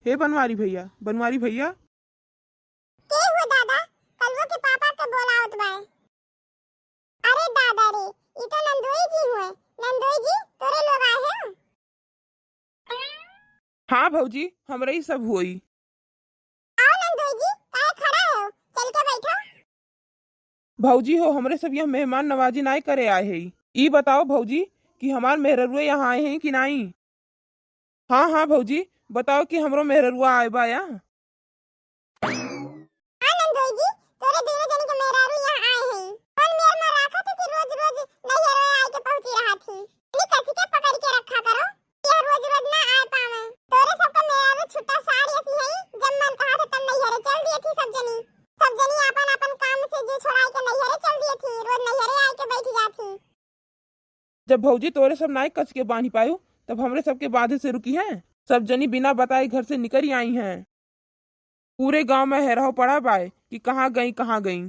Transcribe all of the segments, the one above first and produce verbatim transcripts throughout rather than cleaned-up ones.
हे बनवारी भैया, बनवारी भैया। के हो दादा? कलुआ के पापा के बोलावत बाय। अरे दादा रे, ई तो नंदोई जी हुए। नंदोई जी, तोरे लोग आए हैं? हाँ भौजी, हमरे ही सब हुई। आओ नंदोई जी, काहे खड़ा हो? चल के बैठो। भौजी हो, हमरे सब यहाँ मेहमान नवाजी नाई करे आए हैं। ई बताओ भौजी कि हमार मेहररुए यहाँ आए हैं कि नाई? हाँ, हाँ भौजी, बताओ कि हमरो मेहररुआ आए बा या? हाँ नंदोई जी, तोरे दोनों जनी के मेहरारू यहाँ आए हैं। कौन मेर में राखा थे कि रोज रोज नैहर आए के पहुँची रहा थी? इन्हीं कसी के पकड़ के रखा करो, यह रोज रोज ना आए पावे। तोरे सबका मेहरारू छुट्टा साड़ी ऐसी है, जब मन कहा था तब नैहर चल दिए थी सब जनी। सब जनी अपन अपन काम से जी छोड़ाई के नैहर चल दिए थी, रोज नैहर आए के बैठ जाती। जब भौजी तोरे सब नाई कस के बांधी पायु, तब हमरे सबके बांधे से रुकी हैं? सब जनी बिना बताए घर से निकल आई हैं। पूरे गांव में हेरहो पड़ा बाय कि कहाँ गई, कहाँ गई।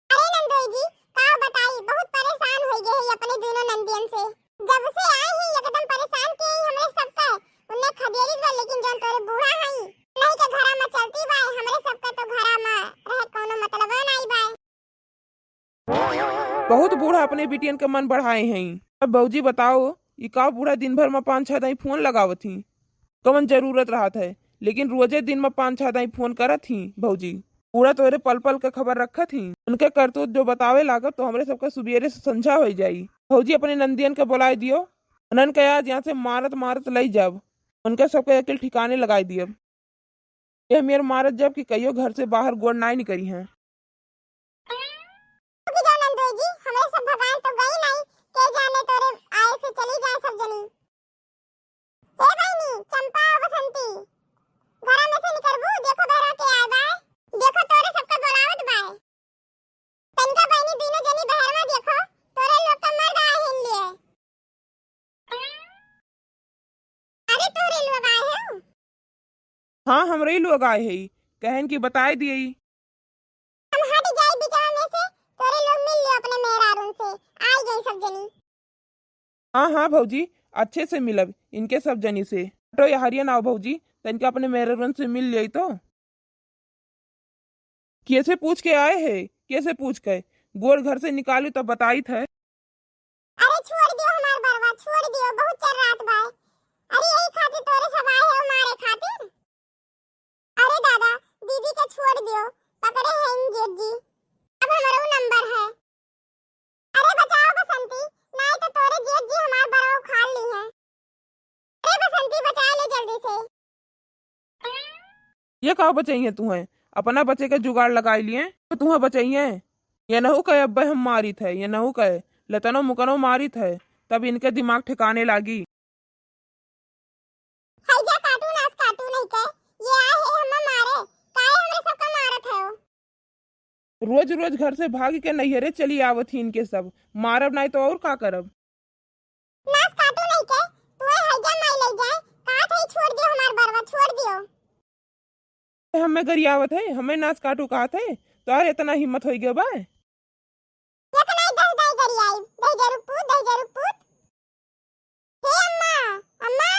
अरे नंदोई जी, का बताई, बहुत परेशान हो गए हैं अपने दोनों नंदियन से। जब से आई हैं एकदम परेशान के ही हमरे सबका। उन्हें खदेरी बा, लेकिन जौन तोरे बूढ़ा हई, नहीं के घरा में चलती बाय, हमरे सबका तो घरा में रहे कोनो मतलब नाई बाय। बहुत बूढ़ा अपने बिटियन के मन बढ़ाए हैं। अब भौजी बताओ, ई का बूढ़ा दिन भर में पाँच छह दाई फोन लगावत ही? कवन जरूरत रहत है, लेकिन रोजे दिन में पाँच छह दाई फोन करत ही भौजी। बूढ़ा तोरे पल पल के खबर रखत ही। उनके करतूत जो बतावे लागत तो हमरे सबका सुबेरे से संझा हो जाई। भौजी अपने नंदियन के बुलाए दियो, उन्हन के आज यहाँ से मारत मारत लई जाब, उनके सबके अकिल ठिकाने लगाई दियब। ये मेर मारत जब कि कहियो घर से बाहर गोड़ नाई निकरी हैं। रुक जाओ नंदोई जी, हमरे सब भगान तो गई नाई, के जाने तोरे आए से चली जाए सब जनी। हे बहिनी, चंपा, बसंती, घरा में से निकरबू, देखो बहरा के आए बाय, देखो तोरे सबका बोलावत बाय। तनिका बहिनी, तीनों जनी बहरवा देखो, तोरे लोग का मर्द आए हैं लिए। अरे तोरे लोग आए हो? हाँ, हमरे ही लोग आए हैं, कहन की बताए दिए। हम हट जाए बिचवा में से, तोरे लोग मिल लियो अपने मेहरारून से, आए गई सब जनी। हाँ, हाँ भौजी, अच्छे से मिलब इनके सब जनी से। हटो यहरिया नाव भौजी, तनिका अपने मेहरारून से मिल लियो तो। कैसे पूछ के आए है, कैसे पूछ के? गोर घर से निकालू तब बताइत है। अरे छोड़ दियो हमार बरवा, छोड़ दियो, बहुत चर्रात बाय। अरे यही खातिर तोरे सब आए हो मारे खातिर। अरे दादा, दीदी के छोड़ दियो, पकड़े हैं जेठ जी। अब हमरो नंबर है। अरे बचाओ बसंती, नाई तो तोरे जेठ जी हमार बरवा उखाड़ ली है। अरे बसंती, बचा ले जल्दी से। ये का बचइहें तुहें? अपना बचे के जुगाड़ लगाई लिए, तो तुहें बचइहें? ये नहु कहे अब्बे हम मारित है, ये नहु कहे लतनो मुकनो मारित है, तब इनके दिमाग ठिकाने लागी। हैजा काटू नास काटू नहीं के, ये आए है हमें मारे, काहे हमरे सबका मारत है हो? रोज रोज घर से भाग के नैहरे चली आवत ही इनके सब, मारब नाई तो और का करब? नास काटू नहीं के, तू ए हैजा माई ले जाए, कहा था छोड़ दियो हमार बरवा, छोड़ दियो। हमें गरियावत है, हमें नास काटू कहा थे, तोहर इतना हिम्मत होई गयो बा? इतना ही दस दाई गरियाई, दहिजरू पूत, दहिजरू पूत। हे अम्मा, अम्मा,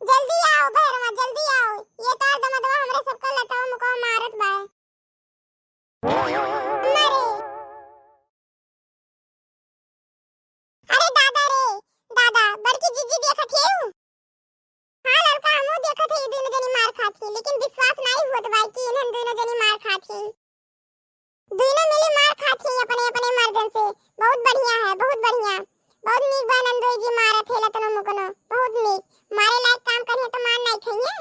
जल्दी आओ भैरवा, जल्दी आओ, ये तोहर दमदवा हमरे सबका लतवा मुकवा मारत बाय। अम्मा रे। अरे दादा रे, दादा, बड़की जीजी देखत हेऊ? हाँ लड़का, हमहू देखत है, ई दुनो जनी मार खात ही, लेकिन विश्वास नाई होत बा कि इन्हन दुनो जनी मार खात ही। दुनो मिली मार खात ही अपने अपने मर्दन से। बहुत बढ़िया है, बहुत बढ़िया, बहुत नीक बा नंदोई जी मारत है लतनो मुकनो, बहुत नीक। मारे लायक काम करिए तो मार नाई खाइए।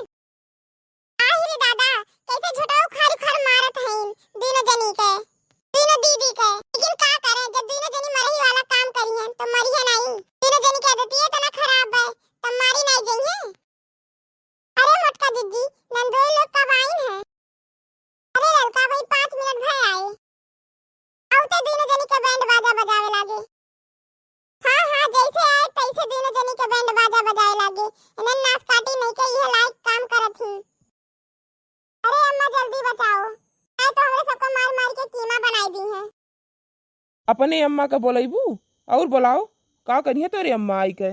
आहि रे दादा, कैसे झोटा उखाड़ उखाड़ मारत हईन दुनो जनी के, दुनो दीदी के। लेकिन का करे, जब दुनो जनी मरही वाला काम करिहन, तो मरिहे नाई। दुनो जनी के आदतिये इतना खराब है, तब मारी नाई जइहे। अरे मोटका दीदी, नंदोई लोग कब आइन है? अरे ललका भाई, पाँच मिनट भय आए। आवते दुनो जनी के बैंड बाजा बजावे लागे। हाँ, हाँ, जैसे आए तैसे दुनो जनी के बैंड बाजा बजाए लागे। इन्हन नास काटी नहीं के इहे लायक काम करत ही। अरे अम्मा, जल्दी बचाओ, नहीं तो हमरे सबका मार मार के कीमा बनाई दी है। अपने अम्मा का बोलैबू और बोलाओ, का करिए तोरे अम्मा आई के?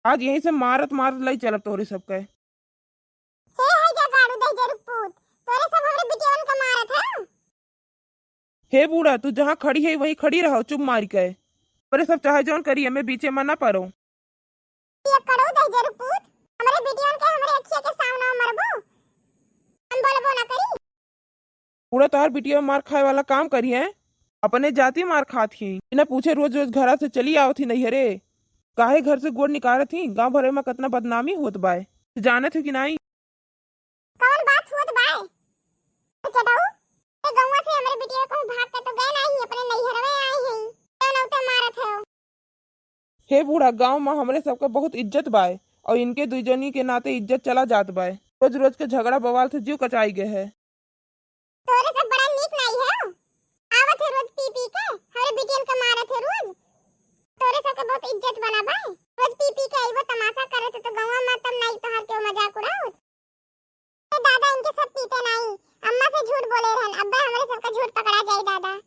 आज यहीं से मारत मारत लाई चलब तोरे सबके। हे बूढ़ा, तू जहाँ खड़ी है वहीं खड़ी रहो, चुप मारी के। अरे सब चाहे जौन करी, एमे बीचे में ना पड़ो। ये कड़ऊ दहिजरू पूत, हमरे बिटियन के हमरे अखिया के सामने मरबू, हम बोलबो ना करी। बूढ़ा तोहार बिटिया मार खाए वाला काम करी है, अपने जाति मार खात ही। बिना पूछे रोज रोज घरा से चली आवत ही नैहरे। काहे घर से गोड़ निकारत ही? गांव भरे में कितना बदनामी होत बाय, जानत हो कि नाई? कौन बात होत बाय? के दऊ, ते गौवा से हमरे बिटिया कहूँ भाग के तो गए नाही, अपने नैहरवे आए हैं। क्यों नौते मारत हो? हे बूढ़ा, गांव में हमरे सबके बहुत इज्जत बाय और इनके दुई जनी के नाते इज्जत चला जात बाय। रोज रोज के झगड़ा बवाल से जीव कचाई गए है। तोरे सब बड़ा नीक नाई है, आवत है रोज पी पी के, हमरे बिटियन के मारत है रोज। तोरे सब के बहुत इज्जत बना बाय, रोज पी पी के अइबो तमाशा करे तो, तो गौवा में तब नाई तोहार केहू मजाक उड़ाउत। ए दादा, इनके सब पीते नाई, अम्मा से झूठ बोले रहन, अब्बे हमरे सबका झूठ पकड़ा जाई दादा।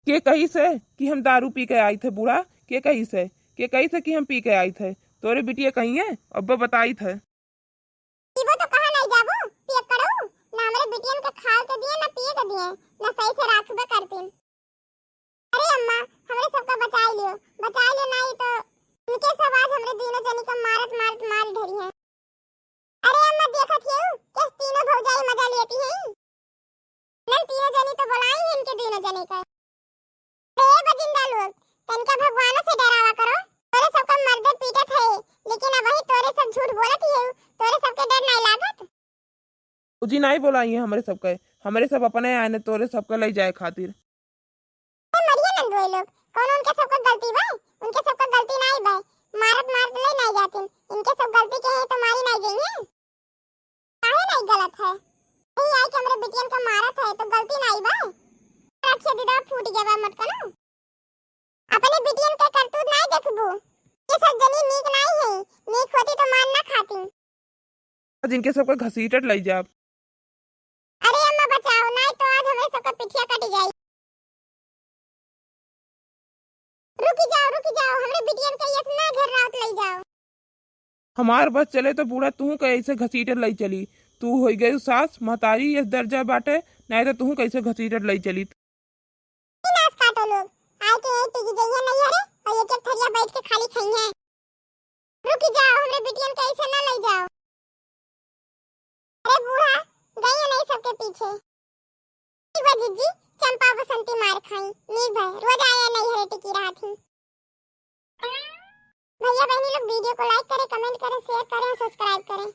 के कही से कि हम दारू पी के आई थे बूढ़ा? के कही से? के कही से कि हम पी के आई थे? तोरे बिटिया कही है, अब्बे बताई थे। पीबो तो कहा नहीं जाबू, पियक्कड़ू, ना हमरे बिटियन के खाए के दिए, ना पिए के दिए, ना सही से राखबे करतीन। अरे अम्मा, हमरे सबका बचाई लियो, बचाई लियो, नाई तो इनके सब आज हमरे तीनों जनी का मारत मारत मार ढरी है। अरे अम्मा, देखत हियू, कैसे तीनों भौजाई मजा लेती हैं। नन तीनों जनी तो बोलाई है इनके तीनों जने का। ए बजिंदा लोग, तनिका भगवान से डरावा करो। तोरे सबका मर्दे पीटत है, लेकिन अब वही तोरे सब झूठ बोलत ही है, तोरे सबके डर नहीं लागत। भौजी नाई बोलाई है हमरे सबके, हमरे सब अपने आए ने तोरे सबके ले जाए खातिर। ए मरिया नंदोई लोग, कौन उनके सबका गलती बा? उनके सबका गलती नाई बा, मारत मारत ले नाई जातिन। इनके सब गलती के है तो मारी नाई गई है। काहे नाई गलत है? नहीं आई कि हमरे बिटियन का मारत है तो गलती नाई बा। रखिए दीदा फूट गया बा मटकनो। अपने बिटियन के करतूत नाई देखबू। ये सब जनी नीक नाई है, नीक होती तो मार ना खाती। आज इनके सबके घसीटत लई जाब। अरे अम्मा बचाओ, नाई तो आज हमरे सबका पिठिया कट जाई। रुकी जाओ, रुकी जाओ, हमरे बिटियन के इतना घेर रात लई जाओ। हमार बस चले तो बूढ़ा तू के ऐसे घसीटत लई चली। तू होई गई सास, महतारी ये दर्जा बाटे, नाई तो तू कैसे घसीटत लई चली। ई नास काटो लोग, आए के यहीं टिक जइहे नैहरे और एक एक थरिया बैठ के खाली खइहे। रुकी जाओ, हमरे बिटियन के ऐसे ना लई जाओ। अरे बूढ़ा, गई नहीं सबके पीछे। ठीक बा जीजी, चंपा बसंती मार खाई, नीक भाई, रोज आए नैहरे टिकी रहत ही। भैया बहनी लोग video को like करें, comment करें, share करें और subscribe करें।